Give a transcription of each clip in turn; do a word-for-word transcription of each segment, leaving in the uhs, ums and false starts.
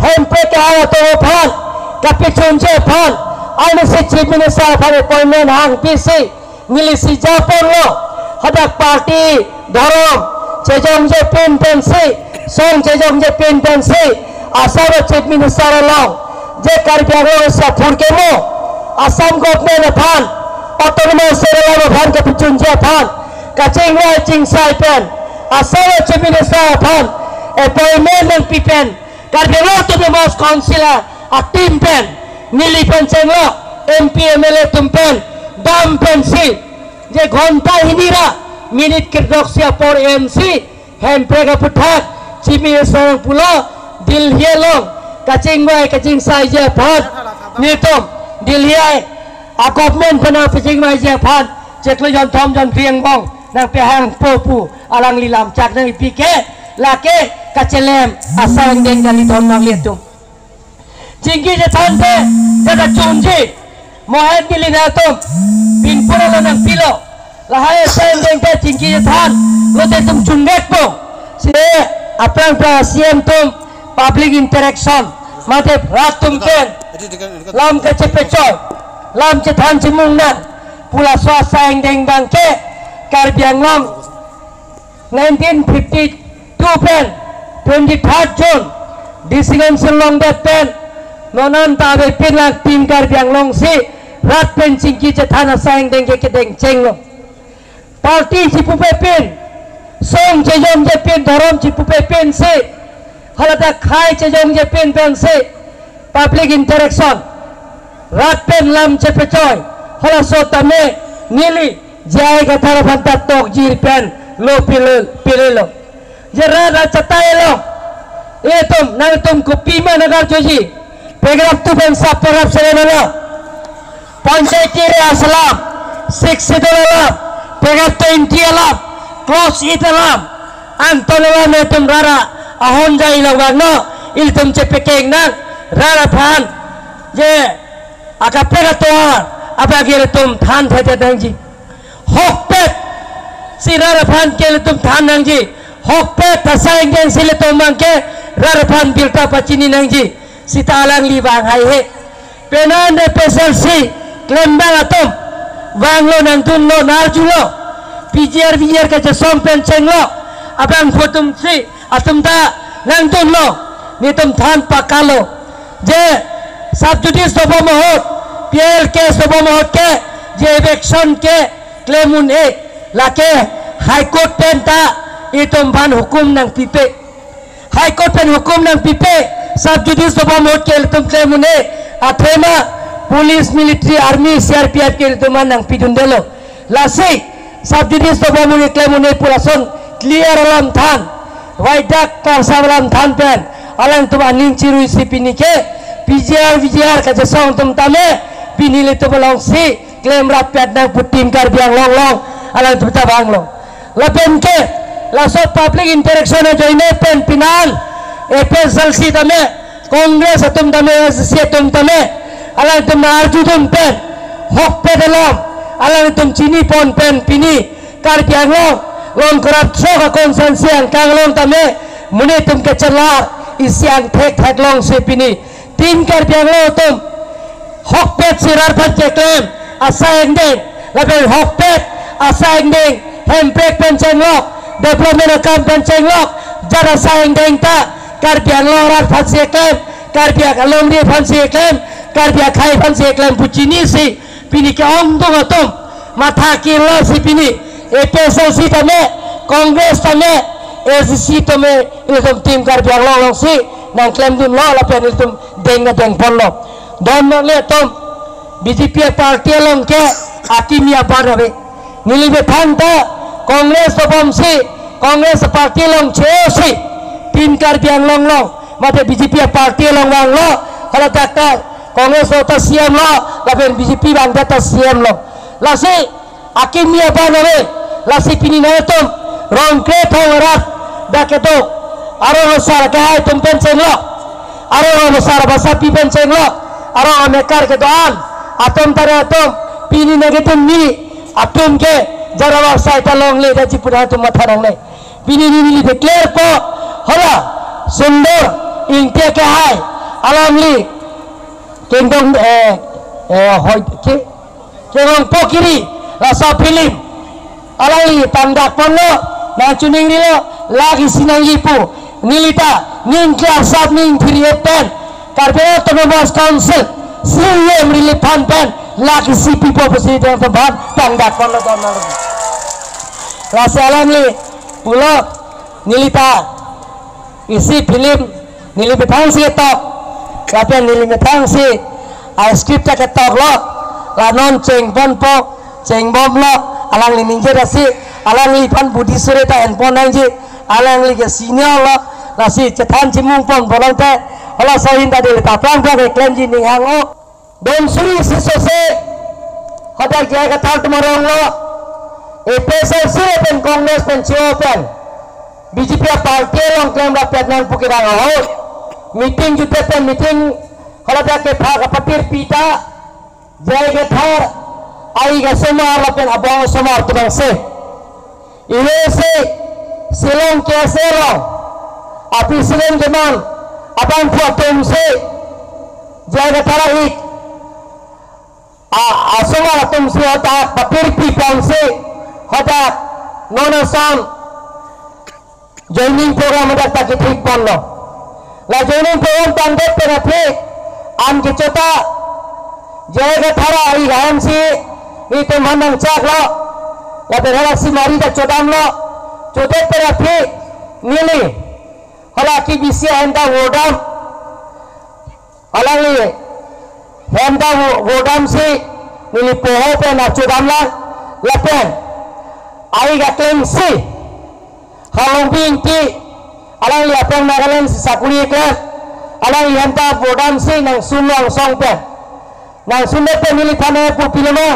Hemprek kehai atum aphan kapachunji aphan, arnisi Chief Minister aphan appointment hangpisi neli si japonlo. Hadak party dhorom chejongje pin pensi, song chejongje pin pensi, Assam Chief Minister along je Karbi Anglong isi aphurkimo, Assam government aphan, autonomous state alam aphan kapachunji aphan kachingvai chingsai pen, Assam Chief Minister aphan appointment nangpi pen, Karbi Anglong Autonomous Council a, a team pen, neli pen chenglo, M P M L A atum pen, dam pensi, je ghonta hini ra minute kre-throksi apor M C, Hemprek aputhak, Chief Minister nangpulo, Delhi along kachingvai kachingsaiji aphan, nelitum Delhi a government pen nangpachingvaiji aphan, chiklo jonthom jonphli angbong nangpehangpo pu alangli lamchak nangpi ke, lake kachelem asai angdeng kali, don nanglitum. Chingki chethan te, jada chunji, mohet neli nangtum, pinpura lo nangpilo, lahai asai angdeng te chingki chethan lote itum chunvekpo. Si aphrang aphrang C M atum public interaction, mate rat atum pen lam kachepechoi, lam chethan chimung nang pu laso asai angdeng abang ke Karbi Anglong nineteen fifty-two pen twenty-third June D C Council along det pen non an ta avepin lang, Team Karbi Anglong si rat pen chingki chethan asai angdeng ke kedeng chenglo. Party chipupe pin, song chejongje pin, dhorom chipupe pin si, haladak khei chejongje pin pensi, public interaction, rat pen lam chepechoi, halaso tame neli J I Kathar aphan ta tokjir pen lo pil-, pililo. Je rat achatai lo. Itum, nangtum kopima nangkarjuji? Paragraph two pen sub paragraph seven lo. Panchayati Raj alam, Sixth Schedule alam, paragraph twenty alam, clause eight alam, anton alam itum rat ahonjai along vangnon, ilitum chepekeng nang, rat aphan je akaprek atovar abang ke ilitum than thekthe nangji. Hokpet si rat aphan ke ilitum than nangji. Hokpet asai angdeng si ilitum abang ke rat aphan birta pachini nangji. Seta alangli vang haihe. Penang A P H L C klembang atum vanglo, nangdunlo, nang-arjulo. P G R, V G R kachesong pen chenglo abangphu atum si, atum ta nangdunlo. Nelitum than pakalo je sub judice dobom ahut, P I L case dobom ahut ke je eviction keklem un-e, lake High Court pen ta itum aphan hukum nangpipe. High Court pen hukum nangpipe, sub judice dobom ahut ke ilitum klem un-e, athema police, military, army, C R P F ke ilitum aphan nangpidundelo. Lasi sub judice dobom ahut ke klem un-e pu lason clear alam than, waidak kangsam alam than pen alangtum aning chiruisi pini ke P G R, V G R kachesong atum tame pini ilitum alongsi klem rappet nang pu Team Karbi Anglong along alangtum ta vanglo. Lapen ke laso public interaction ajoine pen penang A P H L C tame, Congress atum tame, A S D C atum tame, alangtum nang-arjudun pen, hokpet alam alangtum chinipon pen pini Karbi Anglong along corrupt sok a-constituency angkang along tame monit atum kachelar isi angthek theklongsi pini Team Karbi Anglong atum hokpet si rat aphan keklem asai angdeng, lapen hokpet asai angdeng, hemprek pen chenglok, development akam pen chenglok, jat asai angdeng ta Karbi Anglong arat aphansi keklem, Karbi alongri aphansi keklem, Karbi akhei aphansi keklem pu chinisi pini ke-ongdung atum matha kirlo si pini A P H L C tame, Congress tame, A S D C tame, ilitum Team Karbi Anglong alongsi nangklemdunlo lapen ilitum deng dengponlo. Don nanglitum, B J P party along ke akimi aban ave. Neli methang ta Congress dobomsi, Congress party along che-osi, Team Karbi Anglong along mate B J P party along vanglo, haladak ta Congress lo ta C M lo, lapen B J P vangdet ta C M lo. Lasi akimi aban ave. Lasi pini nangtum Rongkre thong arat dak kedo, arong asar kehai atum pen chenglok, arong asar basapi pen chenglok, arong amekar kedo-an atum, tara atum, pini nangtum ni atum ke jara asai ta longle daji pu nangtum matha nangne. Pini neli declare po, hala Sundor Ingti kehai, Alangli kingdom, eh, eh, hoi, ke, kingdom pokiri, laso film. Alangli tangdakponlo, nangchuning rilo, lake isi nangji pu. Nelita, ning klarsap ning thiri pen, Karbi Anglong Autonomous Council, C E M Relief Fund pen, lake isi pipo pusi tangdakponlo tonang. Lasi alangli pulo, nelita isi film neli methang si ketok, lapen neli methang si a script ta ketoklo, la non chengponpo, chengbomlo, alangli ningje lasi, alangliphan budi suri ta enpon nangji, alangli ke senior lo, lasi chethan chimungpon bolong te, hala sohin ta dili ta prang prang keklemji ning hang o. Don suri isi sose, hadak J I Kathar atum arong lo, A P H L C pen Congress pen C O pen, B J P party along klemrap pet nang pu kedang ahut, meeting jute pen meeting, haladak ke pha kapatir pita, J I Kathar, ai kasomar lapen abang somar atum angse. Ilo si Shillong K S A along a president keman abangphu atum si J I Kathar ahik a, asomar atum si hadak papirpi ponsi hadak non asam joining program hadak ta kethik ponlo. La joining program tangdet pen aphi an kechota J I Kathar ahik ahem si nelitum aphan nangchaklo. Lapen hala si mari ta chodamlo. Chodet pen aphi neli hala ke bisi ahem ta vordam. Alangli ahem ta vo-, vordam si neli poho pen achodamlang lapen ahik akleng si Halongbi Ingti, alangli aphrang Nagaland si sakuri keklem, alangli ahem ta vordam si nangsun angsong pen. Nangsundet pen neliphan nangpu pilema,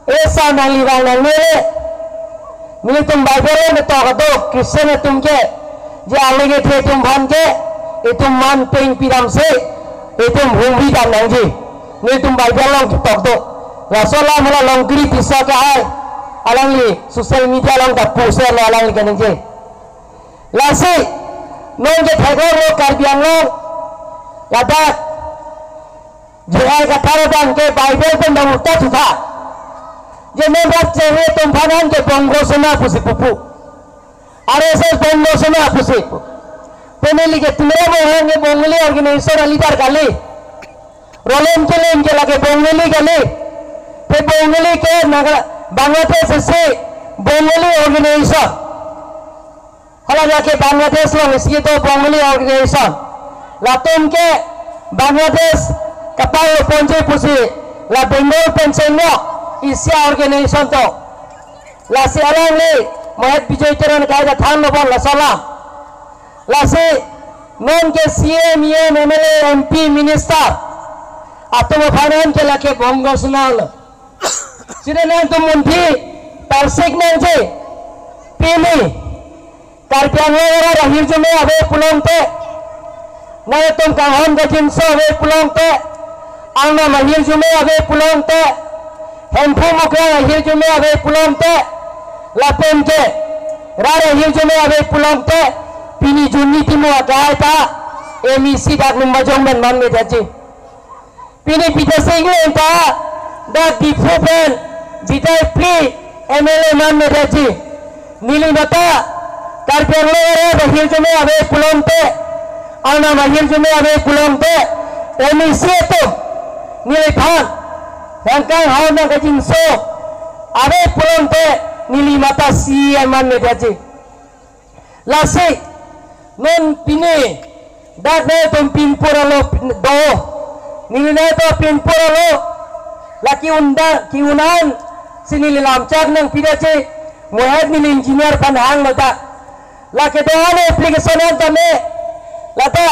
esa nangli vang nangnele. Nelitum Bible along ketok kedo, Christian atum ke, je ale kethe atum aphan ke, itum man peng pidamsi itum humri dam nangji. Nelitum Bible along ketok do. Laso alam hala Longkiri Tisso ke ai, alangli social media along ta post lo alangli kaningje. Lasi non ke theklonglo Karbi Anglong, ladak J I Kathar abang ke Bible pen bang uta thutha. Je non rat chehre atum aphan an ke Bongo Sena pusi pupu. R S S Bongo Sena pusi pu. Pen neli ke Tuliram Ronghang ke Bongali organization a leader kali. Roland Killing ke lake Bongali kali. Pen Bongali ke Naga, Bangladesh si Bongali organization. Hala lake Bangladesh along isi do Bongali organization. Latum ke Bangladesh kapal ponji pusi la Bengal pen chenglok isi organization do. Lasi alangli Mohet Bijoy Teron kaida than lo bon laso alam. Lasi non ke C M, E M, M L A, M P, minister atum aphan an ke lake Bongo Sena lo. Sini nangtum munthi parsik nangji. Pini Karbi Anglong arat ahirjume ave pulote, nangtum kanghon kangjinso ave pulote, arnam ahirjume ave pulote, Hemphu Mukrang ahirjume ave pulote, lapen ke rat ahirjume ave pulote, pini Jonni Timung akai ta M A C dak Lumbajong pen man me daji. Pini Bidya Sing Engleng ta dak Diphu pen jidai phli M L A man me daji. Neli mata Karbi Anglong arat ahirjume ave pulote, arnam ahirjume ave pulote, M A C atum neliphan nangkanghon nangkangjinso ave pulote, neli mata C E M man me daji. Lasi non pini dak nangtum pinpur alo do, neli nangtum pinpur alo, la ke-unda ke-un an si neli lamchak nangpi daji, Mohet neli engineer aphan hang lo ta. Lake do-an application an tame, lata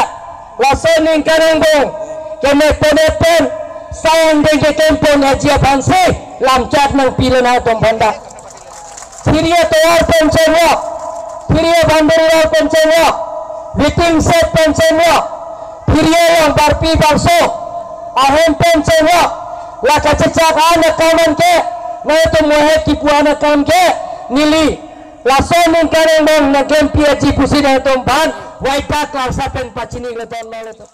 laso aningkan angbong kemeponet pen sang dengke kempon aji aphan si lamchak nangpilo nangtum aphan ta. Phiri atovar pen chenglok, phiri boundary wall pen chenglok, waiting shed pen chenglok, phiri along barpi barso ahem pen chenglok, la kachechak an akam an ke, nangtum Mohet kipu an akam ke, neli laso aningkan angbong nangklempi aji pusi nangtum aphan waita klarsa pen pachini le ton ma le ton.